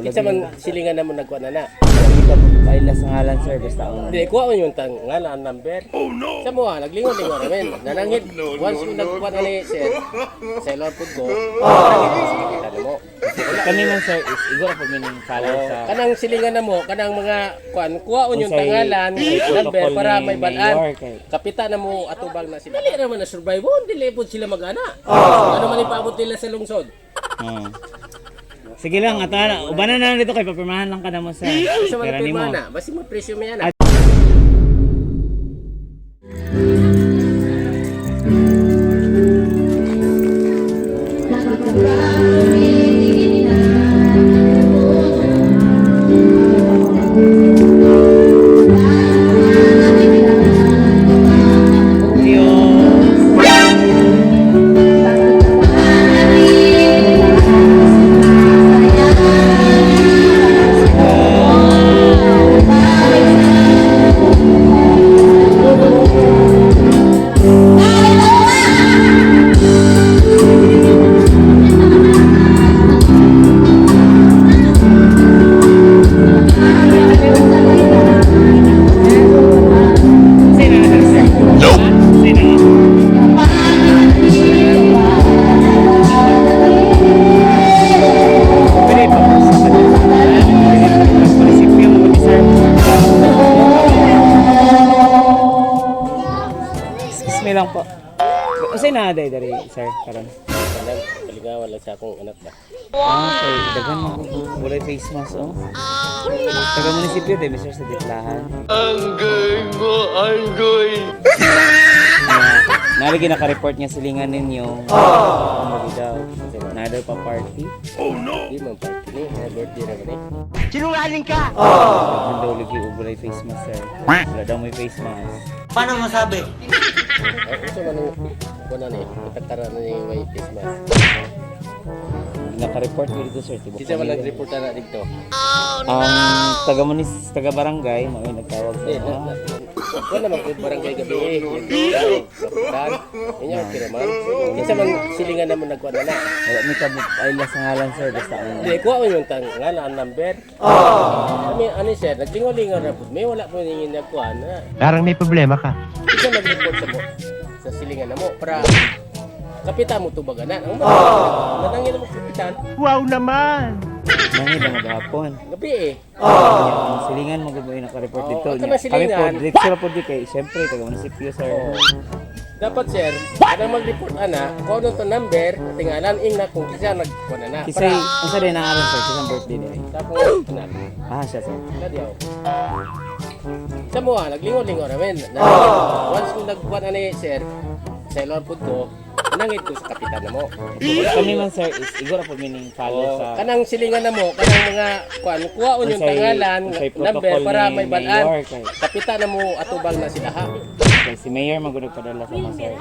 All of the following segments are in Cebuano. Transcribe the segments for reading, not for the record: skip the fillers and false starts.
Kinsa man silingan na mo nagkuha na na. Hindi ka paila sa ngalan, sir, basta ang Hindi, kuha ko yung tang ngalan number. Oh no! Sa mo, naglingon-lingon namin. Nanangit, once mo nagkuha na ni sir, sa ilon po ko, nanangit ko sa kapitan mo. Kami man, sir, is igor po mining follow Oh, sa kanang silingan na mo, kanang mga kuan, kuha yung Unsay- tangalan, unsay number protocol para ni may balaan. Mayor kay- Kapitan na mo atubang na sila. Dali naman na survive, oh, dili po sila magana. Ano man ipaabot nila sa lungsod? Oo. Sige lang, ata, ubanan na lang dito kay papirmahan lang ka na mo, sir. Sa mga Pera nimo. pirma na, basi mo presyo mo yan. Ah. Adios. Sino na, sir? Nope. Sino? Pwede pa sa munisipyo mo ni sir. Excuse me lang po. Kasi na day dari sir karon. Kanang kalingawan lang sa akong anak ba. Ah, okay. Daghan mo walay face mask oh. Taga munisipyo day sir sa Ditlahan. Anggoy mo, anggoy. Nalagi naka-report niya silingan ninyo. Oh. Ano daw? Na daw pa party. Di man party ni, birthday ra ba ni. Daghan daw lagi og walay face mask, sir. Wala daw may face mask. Paano masabi? Ay, unsa man ang kuan na ni, katakara na ni way face mask. Naka-report ko dito, sir. Tibok Kinsa man Manila. nag-report na dito? Ang taga munis taga barangay mao yung nagtawag sa Eh, mga. Kuan naman po barangay gabi eh. Kapitan. Inyo okay naman. Kinsa man silingan na mo nagkuha na na. Wala mi ka paila sa ngalan, sir, basta ang Hindi, kuha ko yung tang ngalan number. Kami, ano sir, naglingaw-lingaw na po. May wala po ningin nagkuha na. Parang may problema ka. Kinsa nag-report sa mo sa silingan na mo para kapitan mo tubagan na. Ang nanangin mo kapitan. Wow naman! Nangit ang maghapon. Gabi eh. Nya, ang silingan mo gud mo yung naka-report Oh, dito. ang Nya, taga kami po silingan. diretso ra po di kay syempre taga munisipyo, sir. Oh. Dapat sir, kanang mag-report ana, kung ano to number, tingalan ing na kung kinsa nagkuha na na. Kisay Para unsa day naaron, sir, kisang birthday day? tapos na. Ah, siya, sir. Nadiyaw. Sa mo, naglingaw-lingaw namin. Nanangit. Once kung nagkuha na ni sir, sa ilon po ko, nangit ko sa kapitan na mo. Kami man, sir, is igor po mining follow Oh, sa kanang silingan na mo, kanang mga kuan, kuha yung Unsay- tangalan, unsay number protocol para ni may balaan. Mayor kay- Kapitan na mo atubang na sila ha. Kay si mayor man gud nagpadala sa mga, sir.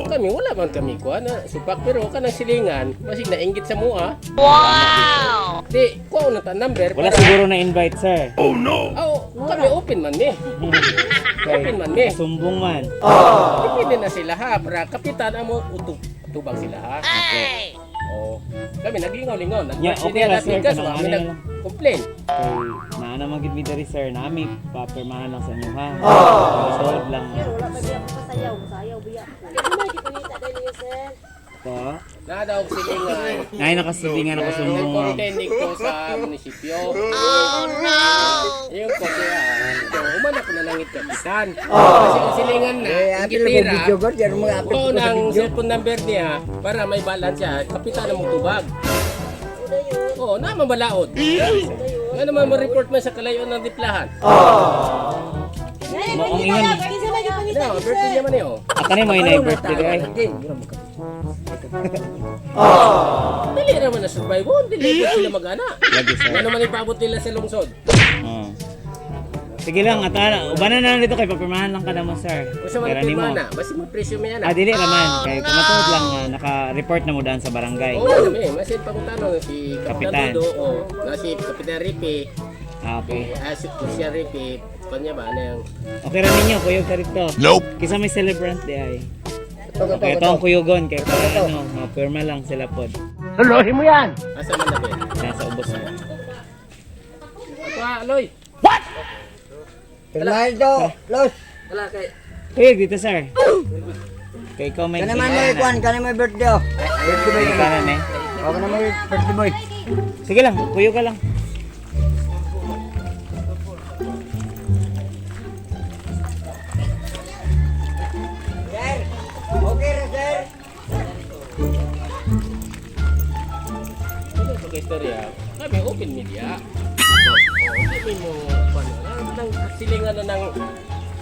Kami wala man kami kuan na supak pero kanang silingan, basig nainggit sa mua. Wow. Di kuha na ta number Wala para siguro na invite, sir. Oh, kami open man mi. Kay Open man mi. Sumbong man. Depende na sila ha para kapitan amo utub tubang sila ha. Okay. Oh. Kami naglingaw-lingaw, Yeah, nag okay ra, sir, Kasi kanang kami ano lang. nag-complain. Kay naa naman gid mi diri, sir, nami papirmahan lang sa inyo ha. Solve lang. Wala pa biya ko pasayaw, sayaw biya ko. Po. Na daw silingan. Nay nakasilingan ako sumbong. Nag-complain dito sa munisipyo. Oh no! Yung ko siya, ito, umana ko na langit kapitan. Kasi ang silingan na, ang gitira, oo ng cellphone number niya para may balance siya, kapitan ang mutubag. Oo, na mabalaod. Nga naman mo-report man sa kalayon ng diplahan. Maong ingon. Kinsa man gyud pangita Ano, birthday niya man eh, oh. Akani mo inay birthday day. Dali naman na survive, oh, dili po sila magana. Lagi, sir. Nga naman ipaabot nila sa lungsod. Oo. Sige lang, ata, ubanan na lang dito kay papirmahan lang ka na mo, sir. Kung sa mga Pera nimo. pirma na, basi mo presyo mo yan Ah, dili raman kay kumatuod lang nga naka-report na mo daan sa barangay. Oo, kami. Masin pangutano si Kapitan. Kapitan Dodo, o na si Kapitan Ripe, Ah, okay. ah, si Kuya Ripe, kanya ba, ano yung Okay ra ninyo, kuyog ka rito. Nope. Kisa may celebrant di ay. Okay, ito ang kuyugon kay para ano, mapirma lang sila pod. Suluhin mo yan! asa man na ba? Nasa ubos mo. Aloy. Pirmahin to, Los. Wala kay. Kuyog dito, sir. Kay ikaw may Kani man may kwan, kani may birthday oh. Birthday boy. Kanan eh. Oh, kani may birthday boy. Sige lang, kuyog ka lang. Sir, okay ra sir. Ano ito kay istorya? Kami open media. Oo, kami mo kwan. Nang silingan na ng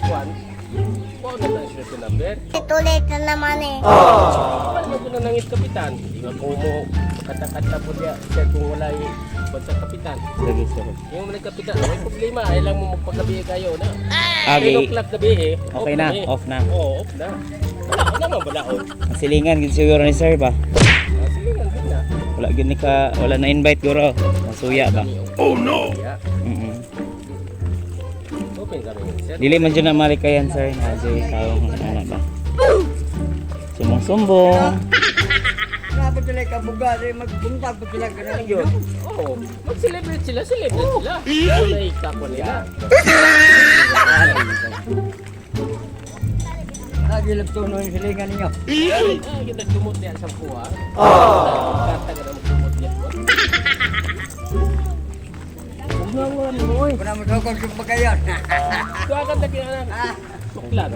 kwan. Kuha na lang siya sa number. Tulit na naman eh. Wala mo na nangit kapitan. Hindi ba kung mo kata-kata po niya sir kung wala yung bansa kapitan. Lagi, sir. Yung mga kapitan, may problema. Ay lang mo magpagabi kayo na. Okay. 10 o'clock gabi eh. Okay Off na, eh. off na. Oo, off na. Wala, wala man balaod. Ang silingan gid siguro ni sir ba? Ah, silingan gid na. Wala gid ni ka, wala na invite guro. Masuya ba? Oh no! Yeah. Open kami sir. Dili man jud na malikayan sir na jud tawong ana ba. Sumbong-sumbong. Grabe sila kabuga, di magbuntag pa sila ganun yun. Oo. Mag-celebrate sila, celebrate sila. Wala ikako nila. Lagi lang tuno yung silingan ninyo. Ah, kita dumot niya sa kuha. Oh. Kata ka na magdumot niya. Umawan mo oy. Kuna mo sokol kung pagayon. Kuha ka na kinanang. Tuklan.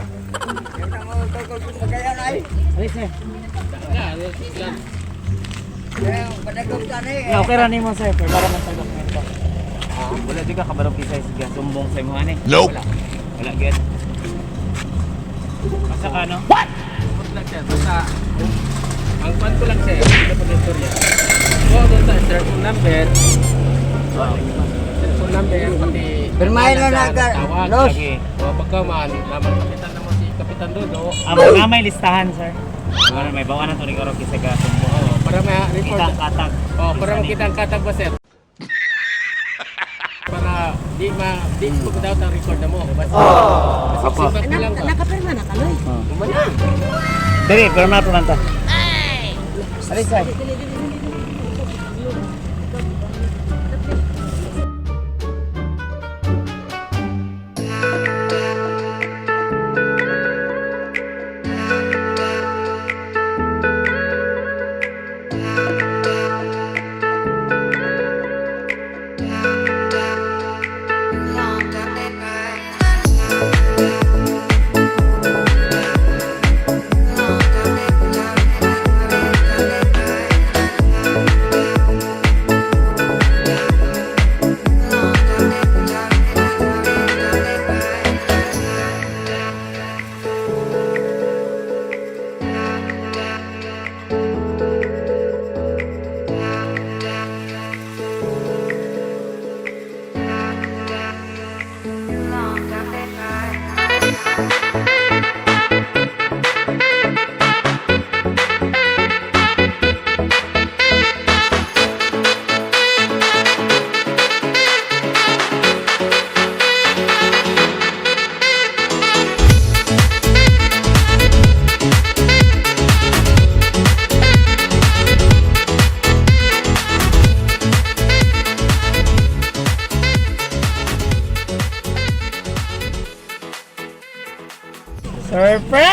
Kuna mo sokol kung pagayon ay. Alis sir. Ka, tuklan. Kaya padagom tani. Na okay ra nimo sir, pero para man sa dokumento. Ah, wala di ka kabalo kisay sige sumbong sa imo ani. Nope. Wala. Wala gyud. Basta ka no? Dumot lang sir. Basta ang kwan ko lang sir, hindi pa istorya. Kuha doon sa cellphone number. Oh, cellphone number pati Pirmahin na na ka, Tawag. Los. Lagi. O pagka man, naman kapitan na mo si Kapitan Dodo. Amo na may listahan sir. Wala may bawa na to ni guro kisay ka sumbong. Oh, para ma-report. Kita katag. Oh, para makita ang katag ba sir? Para di ko daw ang record na mo. Basta oh. Sipag ko lang ba? Nakapirma na kaloy. Umana. Dili, pero na to ta. Alis sir. Surprise!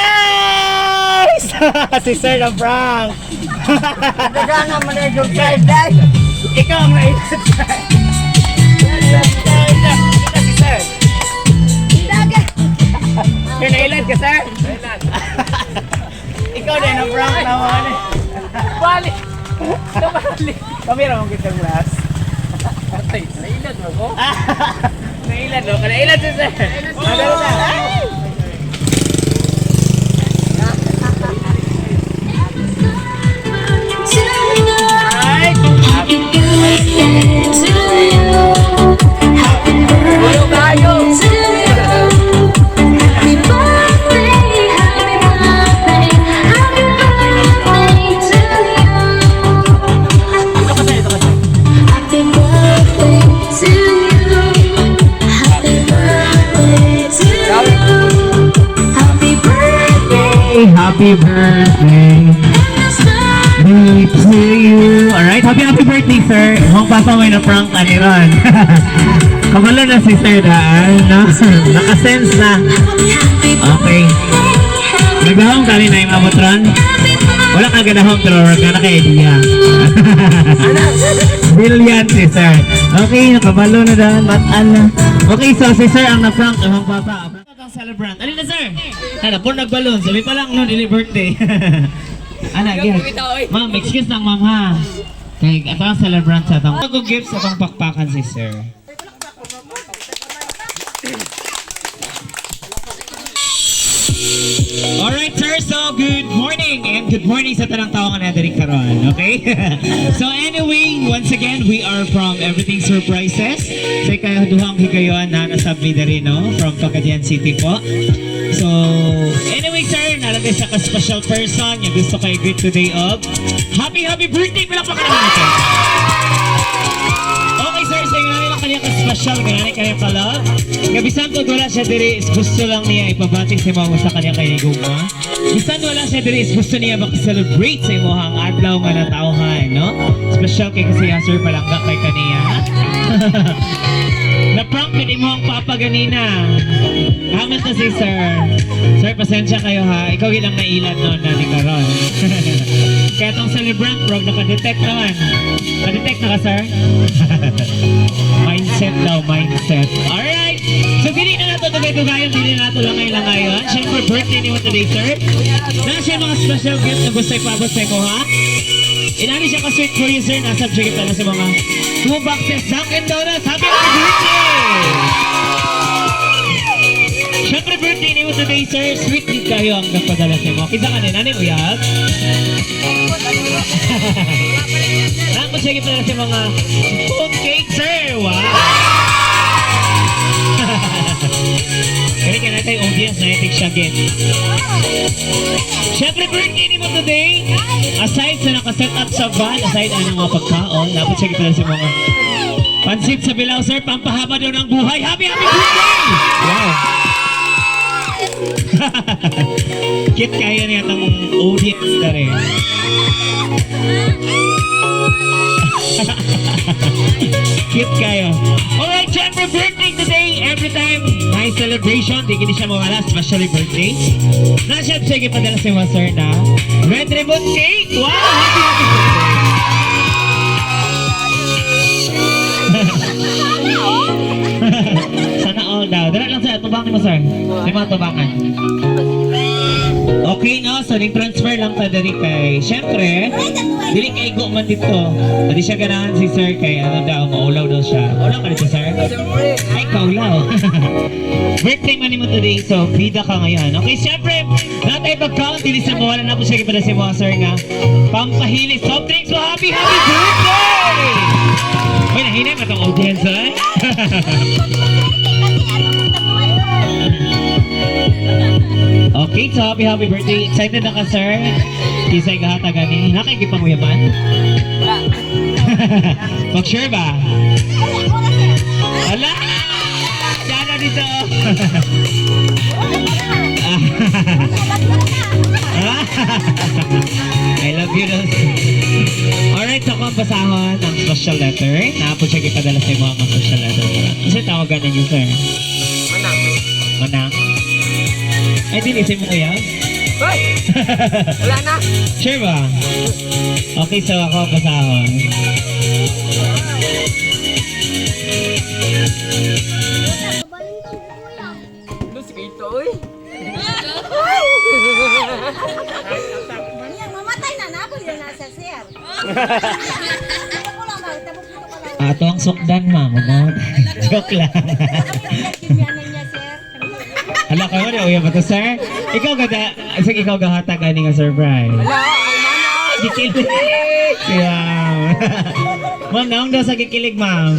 Si Sir na prank. Dagana man ay surprise dai. Ikaw ang nailat, sir. Kita si sir. Sir, nailat ka, sir? Nailat. Ikaw din ang prank na mo. Balik. Nabalik. Kamera mong kitang glass. Patay, nailan mo ko. Nailat, no? Nailat si sir. Nailat na. Ay! Alright. Happy birthday to you. Happy birthday to you. Happy birthday, happy birthday, happy birthday to you. Ito ka, sir. Ito ka, sir. Happy birthday to you. Happy birthday to you. Happy birthday. Happy birthday to you. Alright, happy happy birthday, sir. Mong papa may na prank ka ni Ron. Kabalo na si Sir daan, no? Nakasense na. Okay. Nagdahom ka rin na yung abotron? Wala ka ganahom pero wala ka na kay idea. Brilliant si Sir. Okay, nakabalo na daan, mataan na. Okay, so si Sir ang na-prank, amang papa. Ang celebrant. Alin na, sir? Ano, po nagbalon. Sabi pa lang, no, dili birthday. Ana, gid. Ma'am, excuse lang, ma'am, ha? Kay, ito ang celebrant sa atong. Ako gift sa atong pakpakan si Sir. Alright, sir. So, good morning. And good morning sa tanang tao nga nadiri karon. Okay? So, anyway, once again, we are from Everything Surprises. Sa ikaduhang higayon na nasab mi diri, no? From Pagadian City po. So, anyway, sir, nalagay sa ka-special person yung gusto kayo greet today of happy, happy birthday! Palakpakan naman natin. Okay, sir, sa inyo lang kaniya ka-special, ganani kaniya ka-love. Nga bisan kung wala siya diri is gusto lang niya ipabati sa mga sa kanya kay gugma. Bisan wala siya diri is gusto niya maka-celebrate sa imong adlaw nga natawhan, no? Special kay kasi ya, sir, palangga kay kaniya. Na-prank din mo ang papa ganina. Haman na si sir. Sir, pasensya kayo ha. Ikaw ilang nailan noon na ni Karon. Kaya tong celebrant, bro, nakadetect naman. Nakadetect na ka, sir? Mindset daw, mindset. Alright! So, dili na nato tugay-tugayon, dili na nato langay-langayon. Siyempre, birthday ni mo today, sir. Na siya mga special gift na gusto ipabot sa imo, ha? Inani siya ka-sweet for you, sir. Nasa subject na sa mga two boxes Dunkin' Donuts. Happy, happy birthday! Siyempre, birthday ni mo today, sir. Sweet din kayo ang nagpadala sa imo. Kita ka din, ano yung uyab? Nako siya gipadala sa mga phone cake, sir. Wow! Kaya ka natin audience na itik siya again. Siyempre, birthday ni mo today. Aside sa nakaset up sa van, aside anong mga pagkaon, dapat siya gipadala sa mga pansit sa Bilao, sir. Pampahaba daw ng buhay. Happy, happy birthday! Wow! Cute kayo niya itong audience na rin. Cute kayo. Alright, syempre birthday today. Every time may celebration, di kini siya mawala, especially birthday. Na siya sige padala si mga sir na red ribbon cake. Wow! Happy, happy birthday. Sana all daw. Dala lang sir, tubangan mo sir. May mga tubangan. Okay, no? So, ning transfer lang ta diri kay, syempre, dili kay go man dito. Hindi siya ganahan si sir kay ano daw, maulaw daw siya. Maulaw ka dito, sir? Ay, kaulaw. Birthday man mo today, so bida ka ngayon. Okay, syempre, lahat ay pagkaon, dili sa mawala na po siya ipada si mga sir nga. Pampahili soft drinks, so happy, happy birthday! Uy, nahinay ba itong audience, eh? Okay, so happy, happy birthday. Excited na ka, sir? Kisay gahata gani. Nakikipang-uyaman? Wala. Pag-sure ba? Wala! Sana dito! I love you. Dos. Alright, so kung basahon ang special letter, naapod siya gipadala sa imo ang special letter. Kasi tawagan ninyo, sir? Manang. Manang. Ay, dili, sa mo kuya? Hoy! Wala na! Sure ba? Okay, so ako basahon. Dos kayo oy. Yang mamatay na na ako yun nasa sir. Ako lang ba, tabok dito ka lang. Ato ang sukdan, ma'am. Joke lang. Kami niya, sir. Hala kayo na, uya ba to, sir? Ikaw gada, sige, ikaw gahatag ani nga surprise. Wala, ay mana. Gikilig. Yeah. Ma'am, naong daw sa gikilig, ma'am.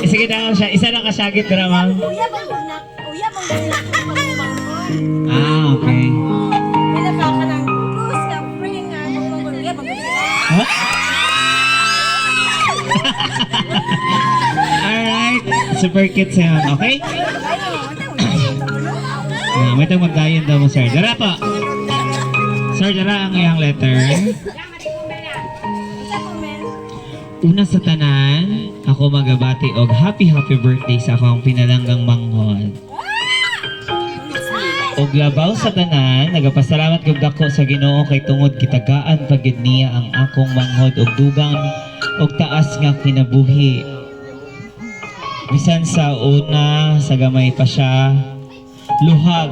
Eh, sige daw siya, isa lang kasyagit dira, ma'am. Uya bang bunak? Uya bang bunak? Ah, okay. Pila ka ka ng close ka, friend nga. Uya bang bunak? Huh? Alright, super cute siya, ma'am. Okay? Ah, may tang magdayon daw mo, sir. Dara po. Sir, dara ang iyang letter. Una sa tanan, ako magabati og happy happy birthday sa akong pinalanggang manghod. Og labaw sa tanan, nagapasalamat gud dako sa Ginoo kay tungod gitagaan pa gyud niya ang akong manghod og dugang og taas nga kinabuhi. Bisan sa una, sa gamay pa siya, luhag.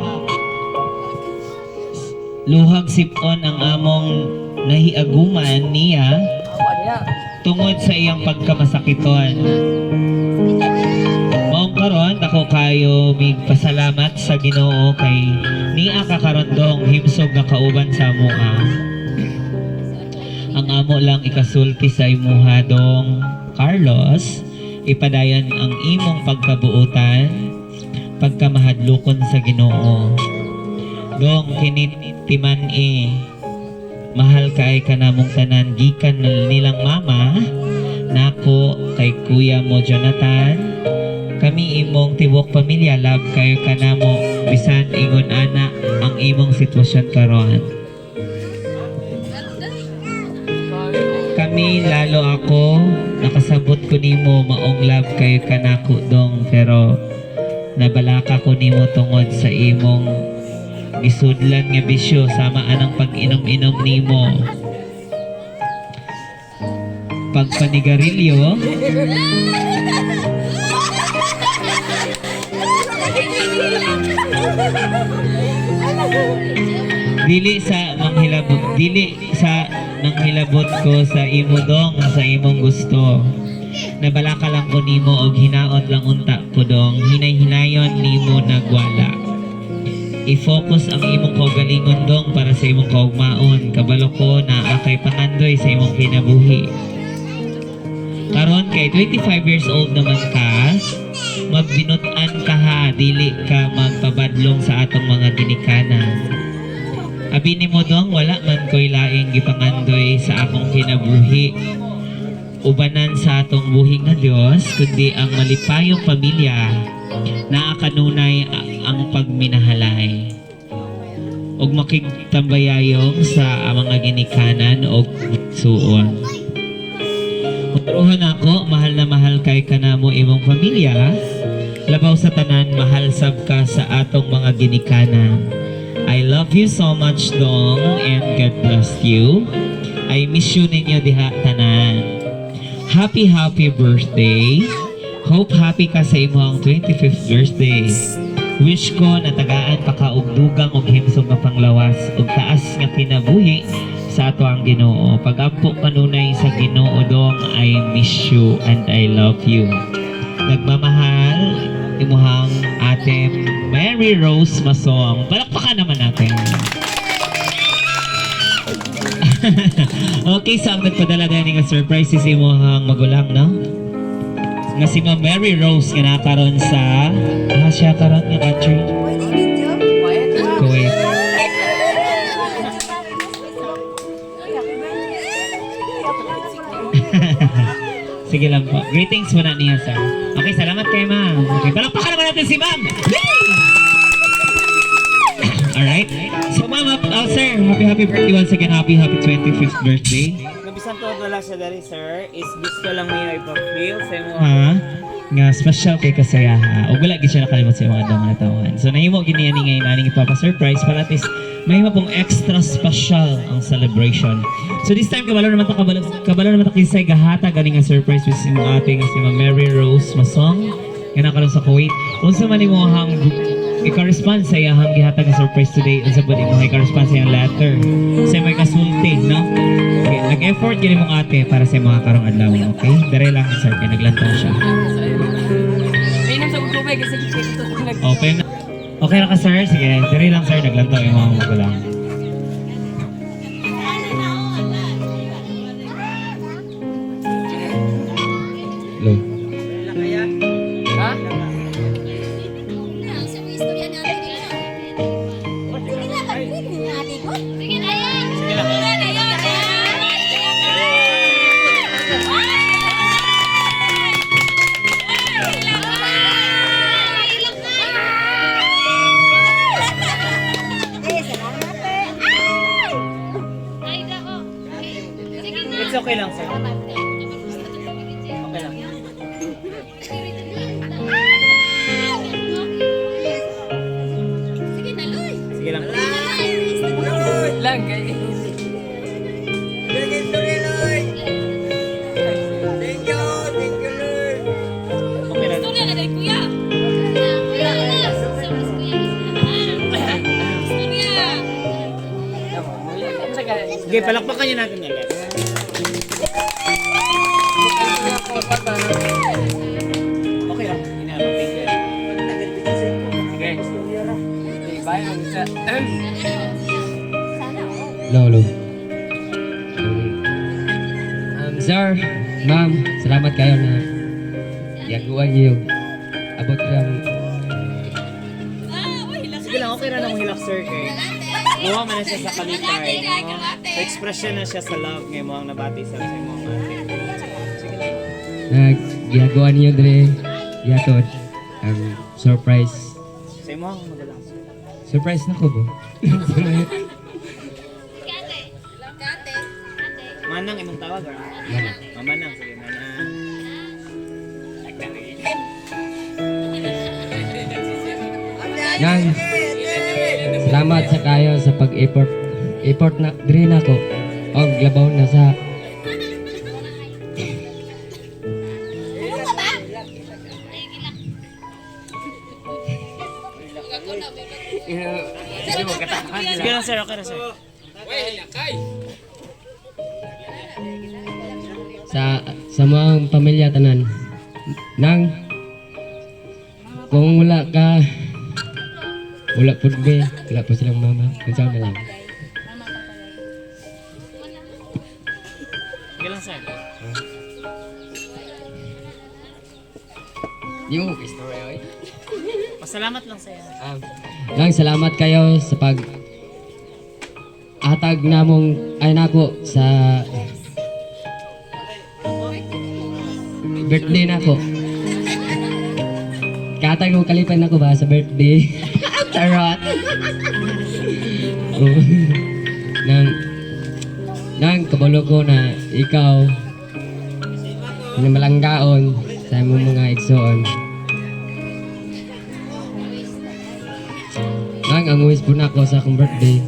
Luhag sipon ang among nahiaguman niya tungod sa iyang pagkamasakiton. Maong karon dako kayo mig pasalamat sa Ginoo kay niya kakaron, dong, himsog nga kauban sa amoa. Ang amo lang ikasulti sa imuha, dong Carlos, ipadayon ang imong pagkabuutan, pagkamahadlokon sa Ginoo. Dong, kini timan e mahal kay kanamong tanan gikan nilang mama nako kay kuya mo Jonathan. Kami imong tibuok pamilya, love kayo kanamo bisan ingon ana ang imong sitwasyon karon. Kami, lalo ako, nakasabot ko nimo, maong love kayo kanako, dong, pero nabalaka ko nimo tungod sa imong gisudlan nga bisyo sama anang pag-inom-inom nimo, pagpanigarilyo. Dili sa manghilabot ko sa imo, dong, sa imong gusto. Nabalaka lang ko nimo og hinaot lang unta ko, dong, hinay-hinayon nimo nagwala. I-focus ang imong kaugalingon, dong, para sa imong kaugmaon. Kabalo ko na akay pangandoy sa imong kinabuhi. Karon kay 25 years old naman ka, magbinut-an ka ha, dili ka magpabadlong sa atong mga ginikanan. Abi nimo, dong, wala man ko'y laing gipangandoy sa akong kinabuhi ubanan sa atong buhi nga Dios kundi ang malipayong pamilya naa kanunay ang pagminahalay ug makigtambayayong sa mga ginikanan og suon. Kung ako, mahal na mahal kay kanamo imong pamilya. Labaw sa tanan, mahal sab ka sa atong mga ginikanan. I love you so much, dong, and God bless you. I miss you ninyo diha tanan. Happy, happy birthday. Hope happy ka sa imong 25th birthday. Wish ko na tagaan pa ka og dugang og himsog nga panglawas ug taas nga kinabuhi sa ato ang Ginoo. Pag-ampo kanunay sa Ginoo, dong, I miss you and I love you. Nagmamahal, imuhang ate Mary Rose Masong. Palakpakan naman natin. Okay, so ang nagpadala dahil nga surprise is imuhang magulang, no? Nga si Ma'am Mary Rose nga nakaroon sa siya karon nga country? Pwede video? Kuwait. Sige lang po. Greetings muna niya, sir. Okay, salamat kay ma'am. Okay, palakpakan naman natin si ma'am. Yay! Alright. So ma'am, sir, happy happy birthday once again. Happy happy 25th birthday. Nabisan to wala siya dali, sir, is gusto lang niya ipa-feel sa imo. Ha? Nga special kay kasaya ha. Ug wala gid siya nakalimot sa mga adlaw nga natawhan. So nahimo gid niya ni ngayon aning ipapa-surprise para at least mahimo pong extra special ang celebration. So this time kabalo naman ta kinsay gahatag ani nga surprise with imong ate nga si Ma'am Mary Rose Masong nga nakaroon sa Kuwait. Unsa man imong ika-response sa iyang gihatag nga surprise today? Unsa ba imong ika-response sa iyang letter? Sa imong ikasulti, no? Okay, nag-effort gid imong ate para sa imong karong adlaw, okay? Dere lang, sir, kay naglantaw siya. Mainom sa tubig kasi ito nag Open. Okay na ka, sir? Sige, dere lang, sir, naglantaw yung mga magulang. Hello. Ha? Sige na, pag-pwede na ate ko. Sige na yan. Sige na. Sige na yan. Ay, salamat eh. Ay! It's okay lang, sir. Sige na, Loy. Sige lang. Lang kay. Thank you, Lord. Thank you, thank you, Lord. Okay na. Istorya na dahil, kuya. Kuya, kuya. Istorya. Sige, palakpakan niyo natin ulit. Okay lang. Inaabot. Thank you. Okay. Bye ang isa. Sana, oh. Lolo. Sir, ma'am, salamat kayo na yaguan niyo yung abot lang. Ah, uy, hilak. Sige lang, okay na nang hilak, sir. Kay. Luwa man na siya sa kalipay. No? So, expression na siya sa love ngayon mo ang nabati sa imong ate. Sige lang. Na ginagawa niyo dre yatod ang surprise. Sa imong magulang, sir. Surprise na ko ba? Kate. Kate. Manang imong tawag, or? Manang. Oh, manang. Sige, manang. Nang, salamat sa kayo sa pag-effort. Effort na dre na ko. Og labaw na sa Ano ka ba? Sige lang, sir. Okay na, sir. Sa mga pamilya tanan. Nang kung wala ka, wala po be, wala po silang mama. Unsa na lang. Sige lang, sir. Yung story oy. Pasalamat lang sa'yo. Nang salamat kayo sa pag atag namong ay nako sa birthday nako. Katag mo kalipay nako ba sa birthday? Charot. Oh. Nang nang kabalo ko na ikaw na malanggaon sa imong mga igsoon. Nang ang wish po nako sa akong birthday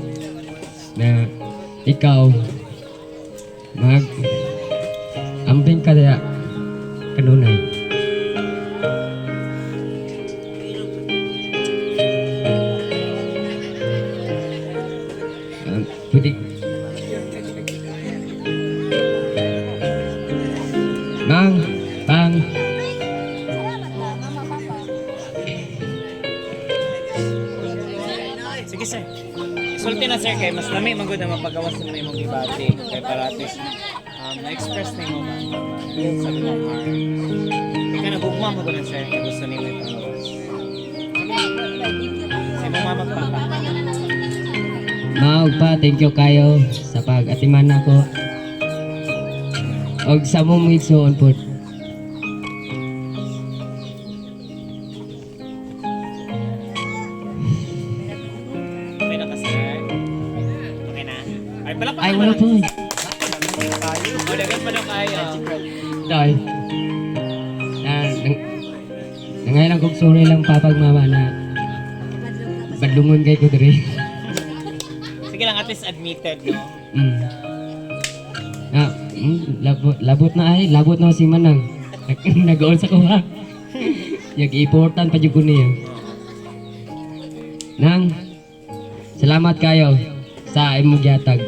na ikaw mag ambing ka diya kanunay. Pwede Nang pang Salamat ba, mama, papa. Sige, sir. Sulti na, sir, kay mas lami magud na mapagawas na imong gibati kay para at least na-express nimo ba sa imong heart. Kay ka nagugma mo na, sir, kay gusto nimo ipagawas. Sa imong mama ug papa. Maog pa, thank you kayo sa pag-atiman nako. Og sa mong igsuon po. Okay na ka, sir? Okay na? Ay, palakpakan Ay, wala naman. po. Oh, dagan pa daw kayo. Day. Na, nang, nangailang kong sorry lang papag mama na badlungon kay ko diri. Sige lang, at least admitted, no? Ah, labot, labot na ay, labot na si Manang. Nag-on sa kuha. Yag important pa jud ko niya. Nang, salamat kayo sa imong gihatag.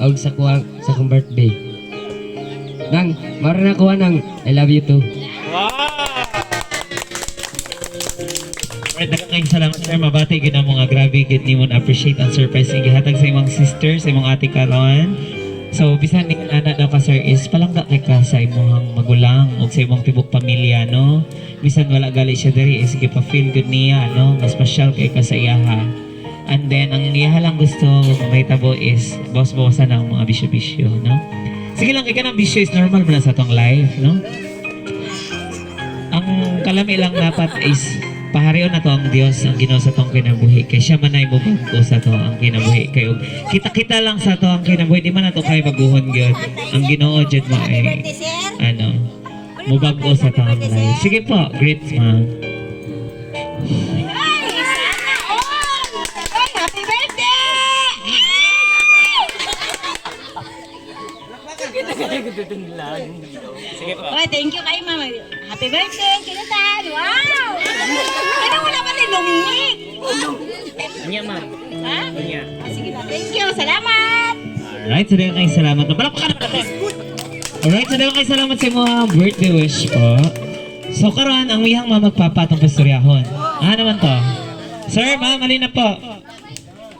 Og sa kuha sa akong birthday. Nang, mara na kuha nang I love you too. Wow! Alright, daghang salamat, sir. Mabati gid ang mga grabe gid nimo na appreciate ang surprise nga gihatag sa imong sister, sa imong ate karon. So bisan ni ana daw ka, sir, is palangga kay ka sa imong magulang ug sa imong tibok pamilya, no. Bisan wala gali siya diri is sige pa feel good niya, no. Mas special kay ka sa iyaha. And then ang iyaha lang gusto mahitabo is bawas-bawasan ang mga bisyo-bisyo, no. Sige lang kay kanang bisyo is normal man na sa atong life, no. Ang kalami lang dapat is paharion na to ang Dios ang Ginoo sa tong kinabuhi kay siya man ay mobag-o sa to ang kinabuhi kay og kita-kita lang sa to ang kinabuhi, di man nato kay baguhon gyud ang Ginoo jud mo Happy ay birthday, sir. ano. Mubag-o sa timeline. Sige po, greets, ma'am. Ay, sana all! Ay, happy birthday! Sige po. Oh, thank you kay mama. Happy birthday, Kinutan! Wow! Ano, wala pa rin lumingig? Unya, ma'am. Ha? Unya. Ah, sige na. Thank you. Salamat! Alright, so dahil kayo salamat. Palakpakan naman natin. Alright, so dahil kayo salamat sa mga birthday wish po. So karon ang iyang mga magpapatong pastoryahon. Ah, naman to? Sir, ma'am, alin na po?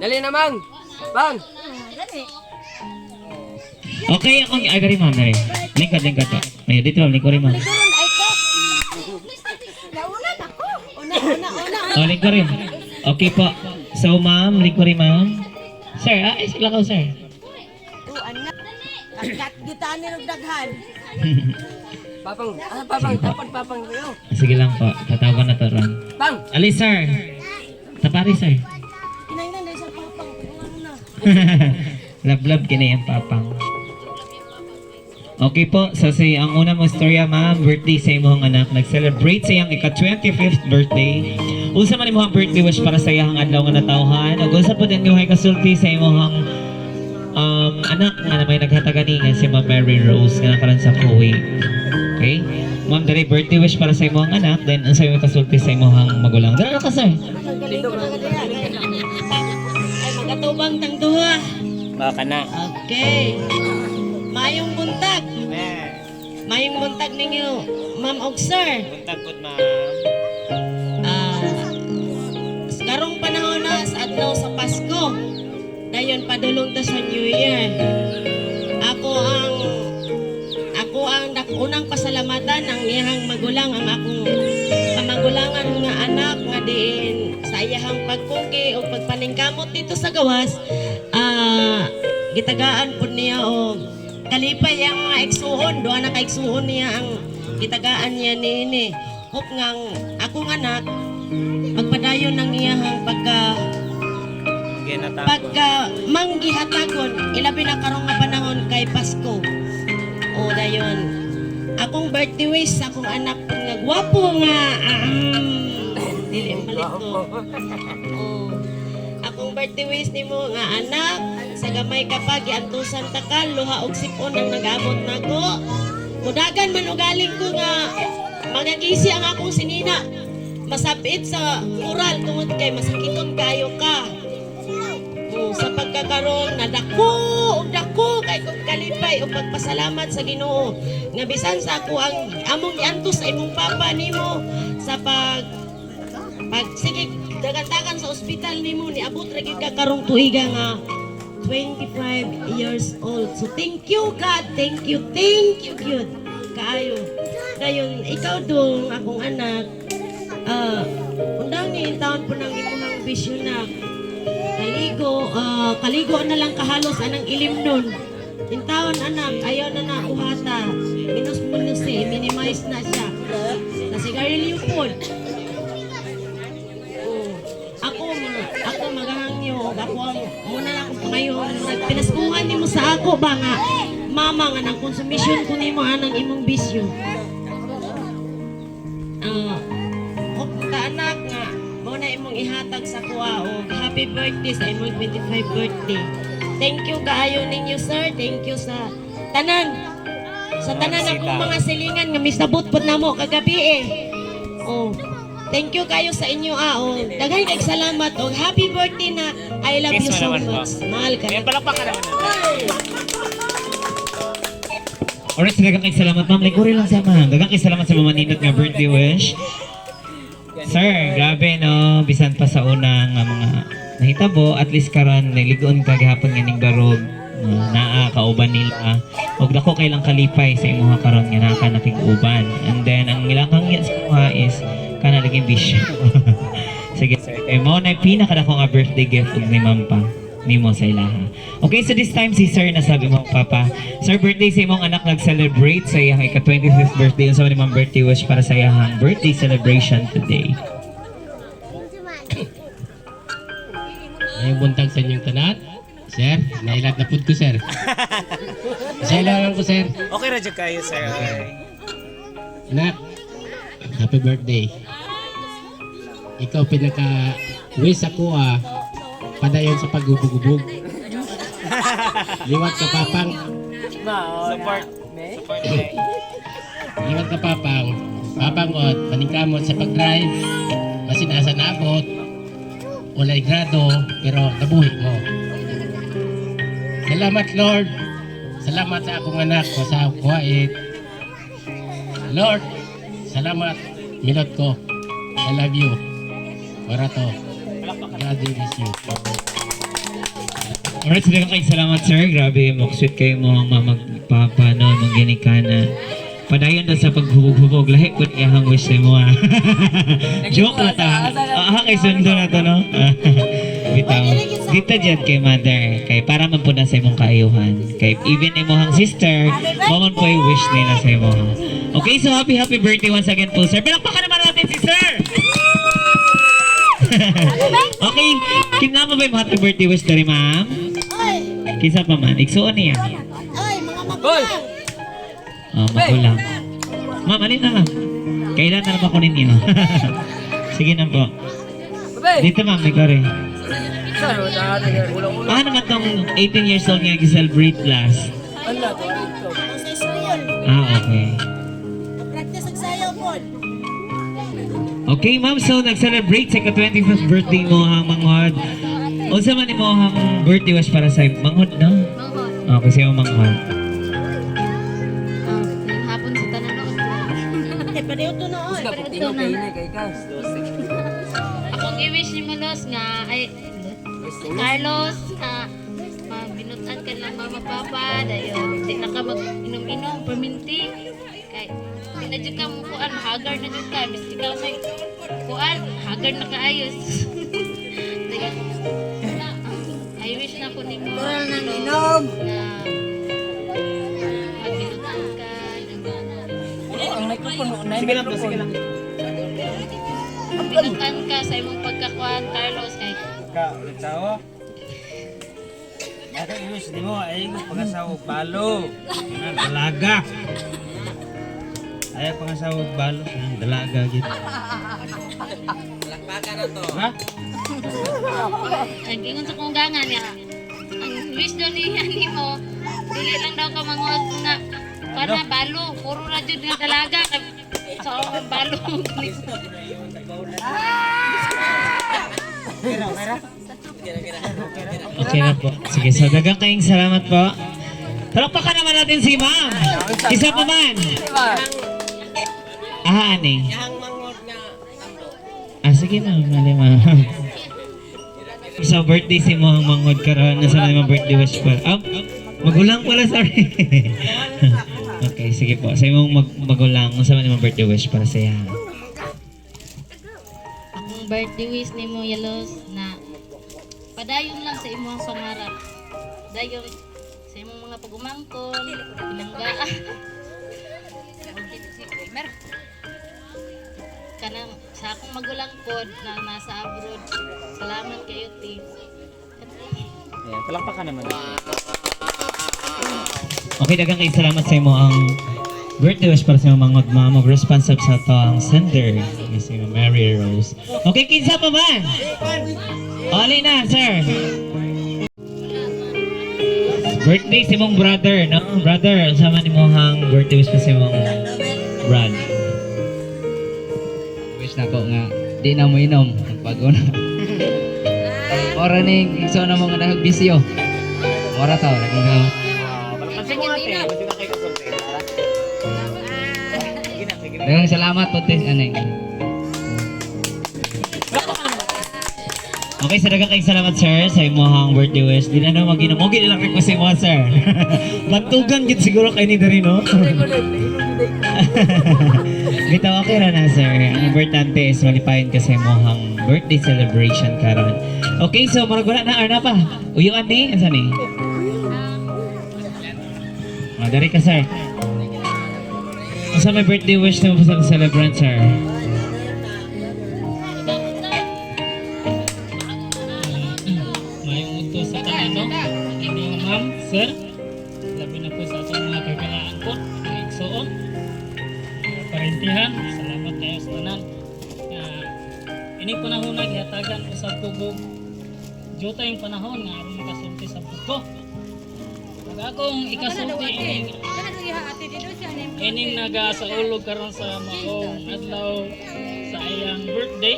Dali na, Mang. Bang. Okay, akong... Ay, dari ma'am, dari. Lingkod, lingkod po. Ay, dito ma'am, lingkod rin ma'am. Likuran ay ko. Nauna na ko. Una, una, una. Oh, lingkod rin. Okay po. So, ma'am, lingkod rin ma'am. Sir, ah, ay, sila ka, sir. Kat gitaan ni daghan. Papang, ah, papang, tapad papang kayo. Sige lang po, tatawagan na to ron. Bang. Ali, sir. Tapari, sir. Kinainan dahil sa papang. Ano na? Love-love kinay ang papang. Okay po, so si ang una mong istorya ma'am, birthday sa imong anak, nag-celebrate sa iyang ika-25th birthday. Unsa man imong birthday wish para sa iyang adlaw nga natawhan? Ug unsa pud ang imong kasulti sa imong anak nga na may naghatagani nga si Ma'am Mary Rose nga nakaron sa Kuwait. Okay? Ma'am, dali birthday wish para sa imong anak, then unsa imong kasulti sa imong magulang? Dali ka, sir. Ay, magatubang tang duha. Baka na. Okay. Mayong buntag. Mayong buntag ninyo, ma'am og sir. Buntag po, ma'am. Ah, karong panahon na sa adlaw sa Pasko. Dayon padulong ta sa New Year. Ako ang unang pasalamatan ang iyang magulang, ang akong pamagulangan nga anak nga diin sa iyahang pagkungki o pagpaningkamot dito sa gawas, gitagaan pud niya og kalipay ang mga igsuon, duha na ka igsuon niya ang gitagaan niya niini. Hope nga ang akong anak magpadayon ng iyahang pagka Ginatapon. pagka manggihatagon, ilabi na karong nga panahon kay Pasko. O dayon, akong birthday wish sa akong anak nga gwapo nga dili malito. O, akong birthday wish nimo nga anak sa gamay ka pa giantusan ta ka luha og sipon ang nag-abot nako. Mudagan man ugaling ko nga magagisi ang akong sinina. Masabit sa kural tungod kay masakiton kayo ka. Oo, sa pagkakaroon na dako og dako kay kong kalipay o pagpasalamat sa Ginoo nga bisan sa ako ang among giantos sa imong papa nimo sa pag pag sige dagandagan sa ospital nimo, niabot ra gyud ka karong tuiga nga 25 years old. So thank you God, thank you, thank you gyud kaayo. Dayon ikaw dong akong anak, undang ni taon po ng imong bisyo na kaligo, kaligo na lang kahalos anang ilim nun. Intaon anak, ayaw na na uhata. Minus minus eh, minimize na siya. Sa sigarilyo po. Oh. Ako magahangyo, og ako ang muna na akong pangayon. Nagpinaskuhan nimo sa ako ba nga mama nga nang konsumisyon ko nimo anang imong bisyo. Hope ka anak nga mo na imong ihatag sa kuha og happy birthday sa imong 25 birthday. Thank you kaayo ninyo, sir. Thank you sa tanan. Sa tanan akong mga silingan nga misabot pod namo kagabi eh. Oh. Thank you kayo sa inyo ah. Oh. Daghan kay salamat og happy birthday na. I love Kiss you mo so naman po. much. Mahal ka. Ayan, palakpakan naman natin. Alright, so daghang kay salamat ma'am. Lingkuri lang sa ma'am. Daghang kay salamat sa mga nindot nga birthday wish. Sir, grabe no. Bisan pa sa una nga mga nahitabo, at least karon naligon ka gihapon nga ning barog nga naa kauban nila. Og dako kay lang kalipay sa imuha karon nga naa ka nakig-uban. And then ang ilang hangya sa imuha is kana laging bisyo. Sige sir, kay mao na pinakadako nga birthday gift ug ni ma'am pa nimo sa ilaha. Okay, so this time si sir na sabi mo papa, sir, birthday sa imong anak nag-celebrate sa iyang ika-25th birthday. Unsa man imong birthday wish para sa iyang birthday celebration today? Ay, buntag sa inyong tanan. Sir, nailat na pud ko, sir. Sir, lang ko, sir. Okay ra jud kayo, sir. Okay. Anak, happy birthday. Ikaw pinaka wish ako ah, padayon sa paghubog-hubog. Liwat ka, papang. Support. Support eh. Liwat ka, papang. Papang ot, paningkamot sa pag-drive. Basin asa naabot. Walay grado, pero nabuhi mo. Salamat, Lord. Salamat sa akong anak ko sa kuwait. Lord, salamat. Milot ko. I love you. Para to. God bless you. Alright, so daghang kay salamat, sir. Grabe, mo-sweet kayo mo ang mamagpapa no, mong ginikana. Padayon na sa paghubog-hubog. Lahi po iyahang wish nimo ah. Joke na ta. Ah, kay sundo na to, no? Bitaw. Dito dyan kay mother. Kay para man po na sa imong kaayuhan. Kay even imong sister, mo man po yung wish nila sa imo. Okay, so happy happy birthday once again po, sir. Palakpakan naman natin si sir! Okay, kinama ba yung happy birthday wish diri, ma'am? Kinsa pa man, igsuon niya. Ay, mga magulang. Oh, magulang. Ma'am, alin na, ma'am? Kailan na naman ko ninyo? Sige na po. Dito, ma'am, ikaw rin. Ah, naman tong 18 years old nga gi-celebrate last? Sa school. Ah, okay. Practice ang sayaw po. Okay, ma'am. So, nag-celebrate sa ka-25th birthday mo ang manghod. Unsa man imo ang birthday wish para sa manghod, no? Manghod. Okay, sa imong manghod. Hapon sa tanan. Eh, pareho to noon. Ito na. Akong i-wish ni Manos nga ay Carlos nga mabinutan ka lang mama papa dayon di na ka mag inom-inom perminti kay di na jud ka mo kuan, hagar na jud ka bis ikaw sa kuan, hagar na kaayos. Dayon na, I wish na ko nimo nang inom. na magbinutan ka. Sige lang po, sige lang. Binutan ka sa imong pagkakuan, Carlos, kay Ka, tao. Ako i-wish nimo ay pangasawa balo. Dalaga. Ay pangasawa balo, dalaga gid. Lakpakan na to. Ha? Ang ingon sa kong gangan niya. Ang wish daw niya nimo, dili lang daw ka manguag nga para balo, puro ra jud nga dalaga. So balo. Okay na po. Sige, so daghang kayong salamat po. Palakpakan naman natin si ma'am. Isa pa man. Ah, ani. Ah, sige ma'am. Mali, ma'am. So, birthday si mo ang manghod karon. Nasa na yung birthday wish pa. Ah, magulang pala, sorry. Okay, sige po. Sa imong magulang, unsa man imong birthday wish para sa iya? Akong birthday wish nimo, Yalos, na padayon lang sa imong pangarap. Dayon sa imong mga pagumangkon, bilanggaan. Kanang sa akong magulang pod na nasa abroad. Salamat kayo, ti. Ayan, palakpakan naman natin. Okay, daghang kay salamat sa imo ang birthday wish para sa imong mga ma'am of responsive sa to ang sender nga si Ma'am Mary Rose. Okay, kinsa pa man? Oli na, sir. Birthday si mong brother, no? Brother, unsa man imong birthday wish pa sa imong brad? Wish na ko nga di na mo inom pag una. Ora ning igsoon na mo nga nagbisyo. Ora ta ora kang Palakpakan mo ate, basta na kayo kasulti. Sige na, sige na. Daghang salamat po tes aning. Okay, sa daghang kay salamat, sir, sa imong birthday wish. Di na na maginom. Okay lang request sa imo, sir. Bantugan gid siguro kay ni diri, no? Bitaw, okay ra na, sir. Ang importante is malipayon ka sa imong birthday celebration karon. Okay, so murag wala na arna pa. Uyuan ni, asa ni? Ah, dari ka, sir. Unsa may birthday wish nimo sa celebrant, sir? Mayong udto sa tanan, no? Inyong ma'am, sir. Labi na po sa atong mga kagalaan po, mga igsoon, mga parente. Salamat kayo sa tanan. Nga ining panahon na gihatagan usab ko og juta yung panahon nga aron makasulti sa buko. Ug akong ikasulti ining naga sa ulog karon sa maong adlaw sa iyang birthday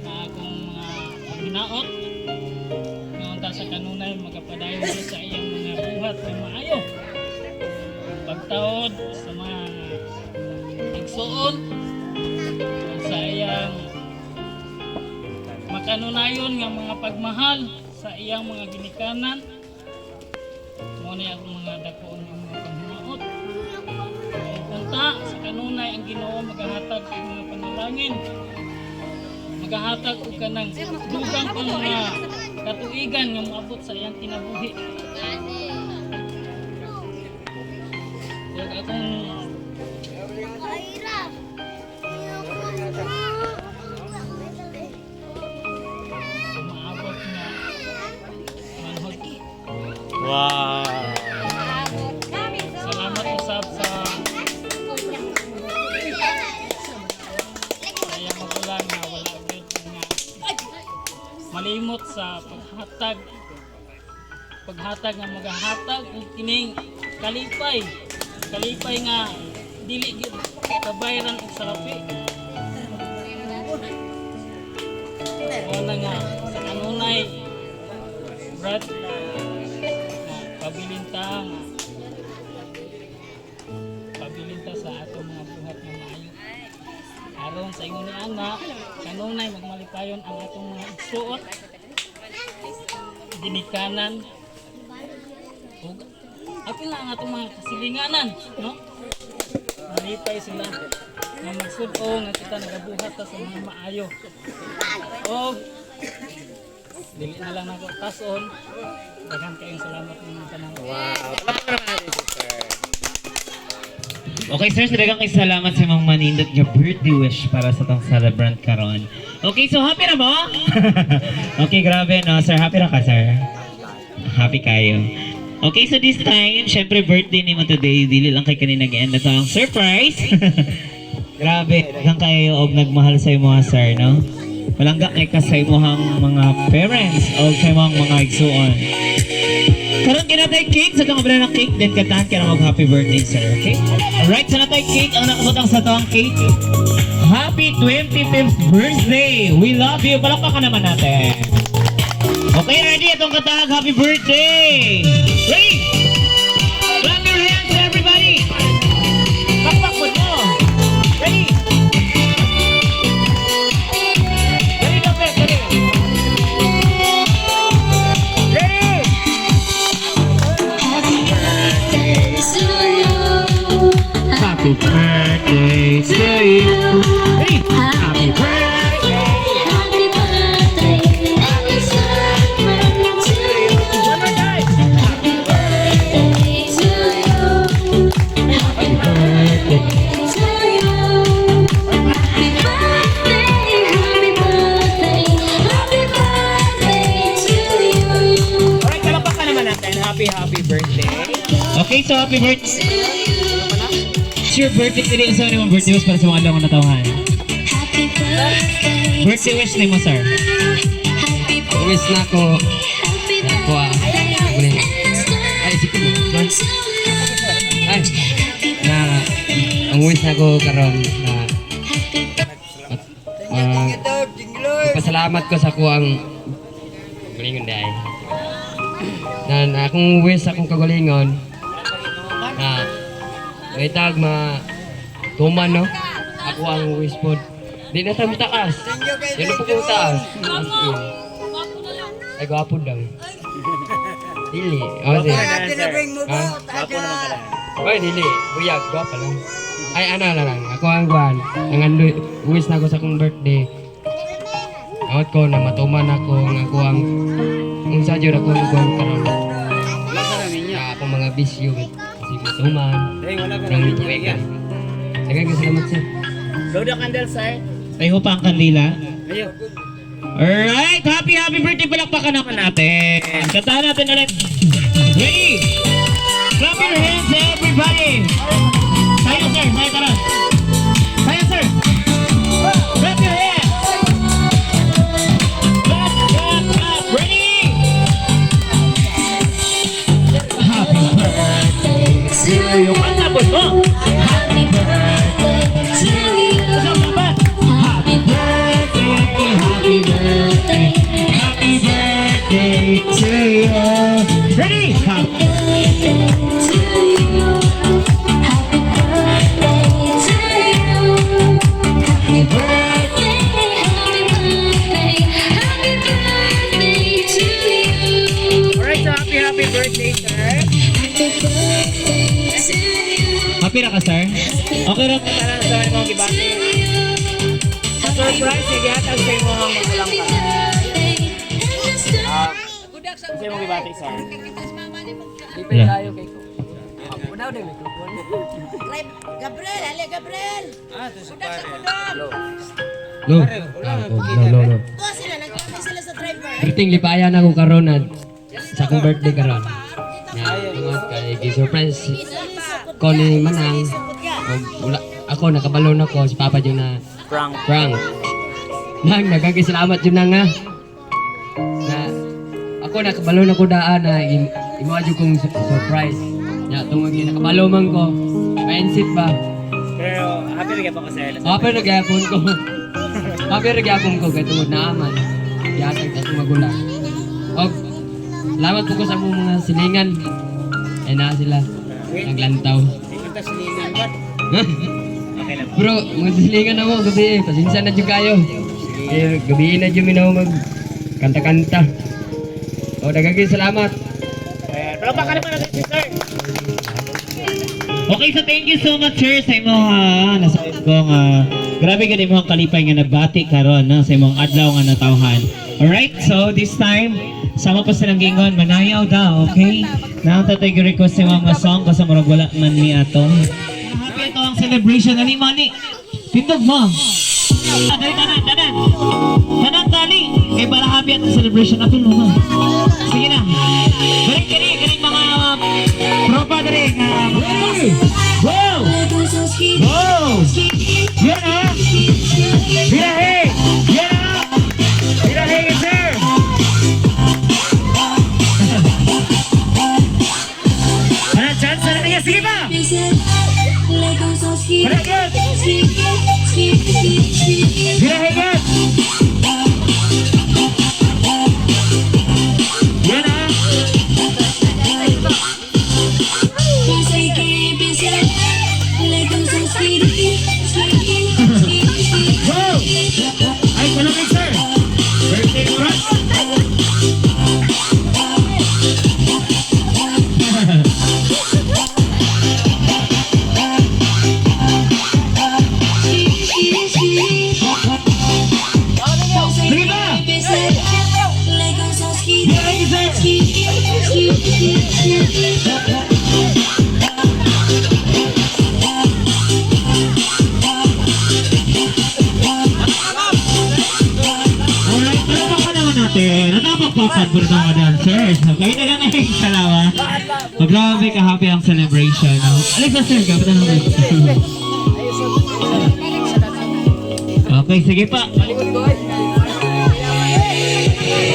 na akong mga paginaot nga unta sa kanunay magapadayon siya sa iyang mga buhat nga maayo, pagtaod sa mga igsuon ug sa iyang makanunayon nga mga pagmahal sa iyang mga ginikanan. Mao ni akong mga dakoon nga mga panghinaot. Unta sa kanunay ang Ginoo magahatag og mga panalangin, magahatag og kanang dugang pang mga katuigan nga moabot sa iyang kinabuhi. Ug akong umaabot nga manhod. Salamat usab sa iyang magulang nga wala gyud nga malimot sa paghatag nga magahatag og kining kalipay, kalipay nga dili gyud kabayran og salapi. Mao na nga sa kanunay, Brad, nga pabilin ta sa atong mga buhat nga maayo aron sa ingon ni ana kanunay magmalipayon ang atong mga igsuot, ginikanan ug apil na ang atong mga kasilinganan, no? Malipay sila nga magsud-o nga kita nagabuhat ta sa mga maayo. Og dili na lang nako tason. Daghan kayong salamat mga tanan. Wow. Palakpakan naman natin si sir. Okay, sir, so daghang kay salamat sa imong manindot nga birthday wish para sa tong celebrant karon. Okay, so happy na mo? Okay, grabe no, sir. Happy ra ka, sir? Happy kayo. Okay, so this time, syempre birthday nimo today, dili lang kay kanina gi-end na to ang surprise. Grabe, daghang kayo og nagmahal sa imo, sir, no? Palangga kay ka sa imong mga parents o sa imong mga igsuon. Karon kinatay cake sa itong ng cake, then kantahan ka na mag happy birthday, sir, okay? Alright, sa natay cake, ang nakabutang sa itong cake. Happy 25th birthday! We love you! Palakpakan naman natin. Okay, ready? Itong katag, happy birthday! Ready? Clap your hands, everybody! Pakpak mo mo! Ready? Ready, Lopez, ready? Ready? Happy birthday to you. Ready? Happy birthday. Happy birthday, excitement to you. One more time. Happy birthday to you. Happy birthday to you. Happy birthday, happy birthday, happy birthday to you. Alright, palakpakan naman natin. Happy, happy birthday. Okay, so happy birthday. It's your birthday today. So, ano yung birthday wish para sa mga adlaw nga natawhan? Happy birthday. Birthday wish nimo, sir. Happy Wish na ko. Happy Ako ah. Ay, sige. Ay, na ang wish na ko karon na pasalamat ko sa kuang galingon dai. Na akong wish sa akong kagalingon na may tag ma tuman, no. Ako ang wish pod. Di na ta mutaas. Di na po ko mutaas. As in. Ay, gwapo daw. Dili. Oh, sige. Ha? Oy, dili. Buyag, gwapo lang. Ay, ano na lang. Ako ang guwan. Ang wish na ako sa akong birthday. Awat ko na matuman ako ang ako ang unsa jud ako ang guwan karon. Na akong mga bisyo kasi matuman. Nang tuwigan. Daghang salamat, sir. Blow the candle, sir. Tayo pa ang kandila. Alright, happy happy birthday, palakpakan naman natin. Kantahan natin ulit. Ready? Clap your hands, everybody. Tayo, sir, tayo, tara. Ready? Hop. To you. Happy birthday to you. Happy birthday, happy birthday, happy birthday to you. Alright, so happy, happy birthday, sir. Happy birthday to you. Happy ra ka, sir? Okay ra. Tanan sa imong gibati. Sa surprise, sige, hatag sa imong magulang pa. Sa imong gibati, sir. Dipin tayo kay ko. Unaw din microphone. Gabriel, ale Gabriel. Ah, ito sa pare. No. Ah, oh, no, no, no. Kuha sila, nagkami sila sa driver. Greeting lipayan ako karon na sa akong birthday karon. Na tungod kay gi-surprise ko ni Manang. Og wala ako nakabalo na ko si Papa jud na Prank. prank. Nang nagagi salamat jud na nga. Na ako nakabalo na ko daan na imo jud kong surprise. Nya tungod kay nakabalo man ko. Mindset ba? Pero happy rin ka sir. Happy ra gyapon ko. Happy ra gyapon ko kay tungod naaman. Gihatag sa akong magulang. Og salamat po ko sa among mga silingan. Ay naa sila naglantaw. Okay lang. Bro, mga silingan na mo gabi eh. Pasensya na jud kayo. Eh, gabi na jud minaw mag kanta-kanta. O daghang salamat. Ayan. Pero baka naman natin si sir. Okay, so thank you so much, sir, sa imong nasabi ko nga grabe gud imong kalipay nga nabati karon no sa imong adlaw nga natawhan. Alright, so this time sama pa silang gingon manayaw daw, okay? Naang tatay request sa mga song kasi murag wala man mi ato. Happy ato ang celebration ani mani. Tindog mo. Ah, dali tanan, tanan. Tanan tali. Kay para happy atong celebration apil mo ma. Sige na. Balik kini kini mga tropa diri nga. Go! Go! Yan ah! Birahe! Yan ah! Birahe sir! Ano, chance na niya? Sige pa! Wala yun! Birahe yun! Yan ah! Go! Ay, malamig sir! Birthday mo rin! Sige pa! Birahe sir! Alright, palakpakan naman natin. Natapakpakan po rin ang mga dancers. Okay na lang ay salawa. Oh, grabe ka happy ang celebration. No? Alexa sir, kapit na naman. Okay, sige pa.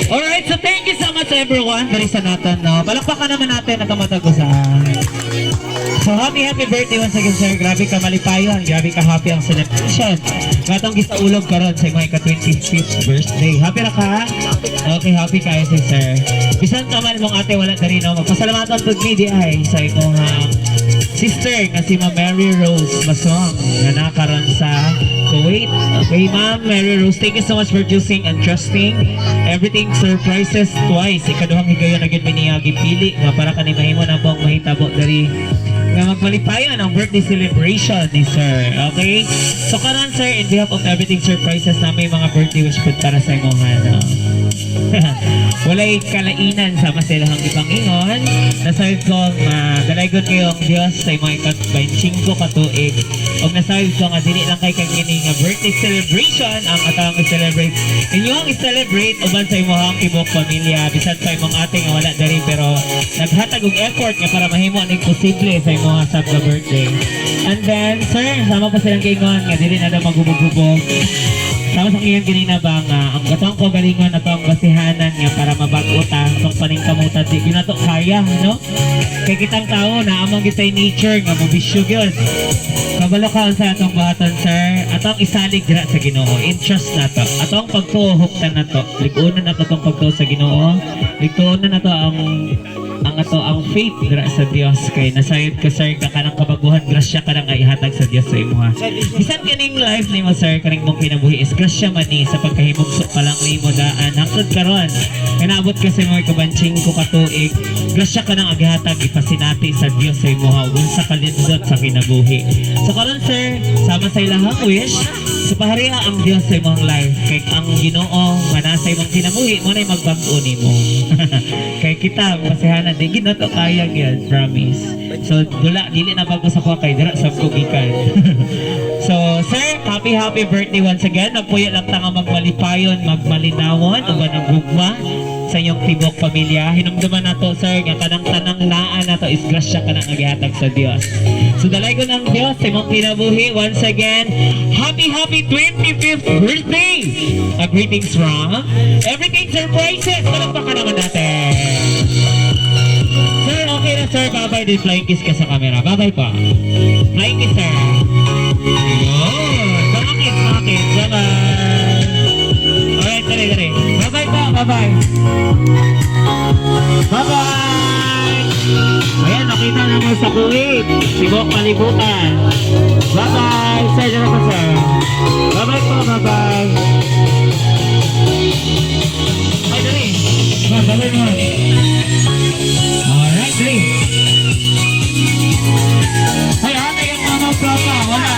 Alright, so thank you so much everyone. Dari sa natin, no? Palakpakan naman natin at matagusan. So happy happy birthday once again sir. Grabe ka malipayon, grabe ka happy ang celebration. Katong gisaulog karon sa imong ika-25th birthday. Happy ra ka? Okay, happy kayo si sir. Bisan ka man mong ate wala diri no. Magpasalamatan pud mi di ay sa imong sister nga si Ma'am Mary Rose Masong nga nakaron sa Kuwait. Okay, Ma'am Mary Rose, thank you so much for choosing and trusting. Everything surprises twice. Ikaduhang higayon na gyud mi niya gipili nga para kani mahimo na pong mahitabo diri nga magmalipayan ang birthday celebration ni sir. Okay? So karon sir, in behalf of Everything Surprises na may mga birthday wish po para sa imong ano. Walay kalainan sa masilahang ipangingon. Nasayod ko nga dalaygon kayo ang Dios sa imong ika-25 ka tuig. Og nasayod ko nga dili lang kay kang kini nga birthday celebration ang atang i-celebrate. Inyo ang i-celebrate uban sa imong tibuok pamilya bisan pa imong ate nga wala diri pero naghatag og effort nga para mahimo ang imposible sa imong sab ka birthday. And then sir, sama pa silang kaingon nga dili na daw magubog-gubog. Sama sa iyan kanina ba nga ang katong kagalingon ato ang basihanan nga para mabag-o ta atong paningkamutan di gyud nato kaya no kay kitang tao na amang gitay nature nga mobisyo gyud kabalo ka unsa atong buhaton sir atong isalig dira sa Ginoo interest nato atong pagtuo huptan nato lig-unan nato tong pagtuo sa Ginoo lig-unan nato ang Ang ato ang faith dira sa Dios kay nasayod ka, sir, ka kanang kabaguhan, grasya ka nang ihatag sa Dios sa imuha. Bisan kaning life nimo, sir, kaning mong kinabuhi is grasya man ni sa pagkahimugso pa lang nimo daan hangtod karon. Kanaabot ka sa imong ikabanching ko ka tuig, grasya ka nang aghatag ipasinati sa Dios sa imuha ug unsa kalindot sa kinabuhi. So karon, sir, sama sa ilahang wish, sa paharia ang Dios sa imong life kay ang Ginoo nga nasa imong kinabuhi mo nay magbag-o nimo. Kay kita pasihanan di gid nato kaya gyud, promise. So dula dili na bago sa kuha kay dira sa kugikan. So sir, happy happy birthday once again. Nagpuyo lang ta nga magmalipayon, magmalinawon uban ang gugma sa inyong tibok pamilya. Hinumduman nato, sir, nga kanang tanang naa nato is grasya ka nang gihatag sa Dios. So dalaygon ang Dios sa imong kinabuhi once again. Happy happy 25th birthday! A greetings from Everything Surprises. Palakpakan naman natin. Sir, okay na, sir. Bye-bye din. Flying kiss ka sa camera. Bye-bye pa. Flying kiss, sir. Yun. Mga kids, mga kids. Bye-bye. Alright, dali, dali. Bye-bye po. Bye-bye. Bye-bye! Ayan, nakita naman sa Kuwait. Sibok Kalibutan. Bye-bye! Sir, dala pa, sir. Bye-bye po, bye-bye. Ay, dali. Bye-bye mo. Alright, dali. Ay, ate yung mga papa. Wala.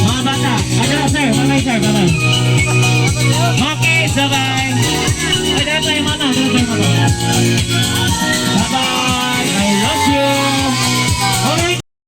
Mga bata. Ay, dala, sir. Bye-bye, sir. Bye-bye. Okay, bye-bye. Ay, dala tayo, mama. Dala tayo, mama.